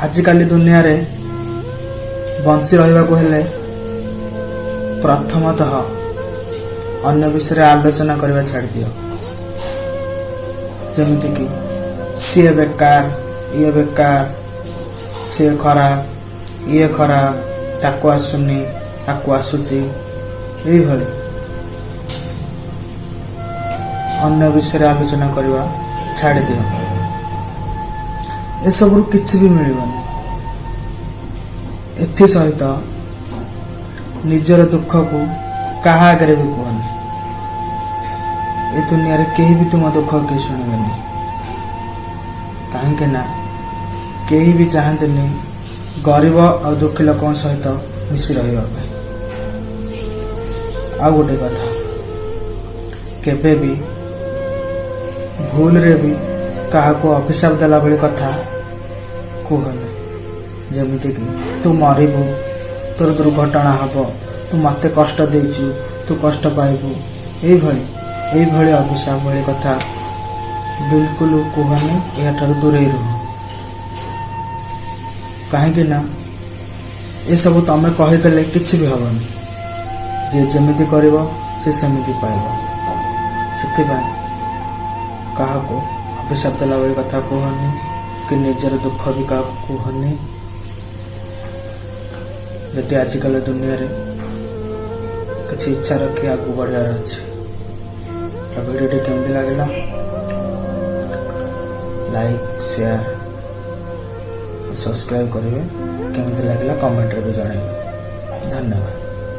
ଆଜିକାଲି ଦୁନିଆରେ ବଞ୍ଚି ରହିବାକୁ ହେଲେ ପ୍ରଥମତଃ ଅନ୍ୟ ବିଷୟରେ ଆଲୋଚନା କରିବା ଛାଡ଼ିଦିଅ। ଯେମିତିକି ସିଏ ବେକାର, ଇଏ ବେକାର, ସିଏ ଖରାପ, ଇଏ ଖରାପ, ତାକୁ ଆସୁନି, ତାକୁ ଆସୁଛି, ଏଇଭଳି ଅନ୍ୟ ବିଷୟରେ ଆଲୋଚନା କରିବା ଛାଡ଼ିଦିଅ। ଏସବୁରୁ କିଛି ବି ମିଳିବନି। ଏଥିସହିତ ନିଜର ଦୁଃଖକୁ କାହା ଆଗରେ ବି କୁହନି। ଏ ଦୁନିଆରେ କେହି ବି ତୁମ ଦୁଃଖ କେହି ଶୁଣିବେନି, କାହିଁକି ନା କେହି ବି ଚାହାନ୍ତିନି ଗରିବ ଆଉ ଦୁଃଖୀ ଲୋକଙ୍କ ସହିତ ମିଶି ରହିବା ପାଇଁ। ଆଉ ଗୋଟେ କଥା, କେବେ ବି ଭୁଲରେ ବି କାହାକୁ ଅଭିଶାପ ଦେଲା ଭଳି କଥା କୁହନି। ଯେମିତିକି ତୁ ମରିବୁ, ତୋର ଦୁର୍ଘଟଣା ହେବ, ତୁ ମୋତେ କଷ୍ଟ ଦେଇଛୁ, ତୁ କଷ୍ଟ ପାଇବୁ, ଏଇଭଳି ଅଭିଶାପ ଭଳି କଥା ବିଲକୁଲ କୁହନି। ଏହାଠାରୁ ଦୂରେଇ ରୁହ, କାହିଁକି ନା ଏସବୁ ତମେ କହିଦେଲେ କିଛି ବି ହେବନି। ଯିଏ ଯେମିତି କରିବ, ସେ ସେମିତି ପାଇବ। ସେଥିପାଇଁ କାହାକୁ ଅଭିଶାପ ଦେଲା ଭଳି କଥା କୁହନି କି ନିଜର ଦୁଃଖ ବି କାହାକୁ କୁହନି, ଯଦି ଆଜିକାଲି ଦୁନିଆରେ କିଛି ଇଚ୍ଛା ରଖି ଆଗକୁ ବଢ଼ିବାର ଅଛି। ତ ଭିଡ଼ିଓଟି କେମିତି ଲାଗିଲା, ଲାଇକ୍, ସେୟାର, ସବସ୍କ୍ରାଇବ୍ କରିବେ। କେମିତି ଲାଗିଲା, କମେଣ୍ଟରେ ବି ଜଣାଇବେ। ଧନ୍ୟବାଦ।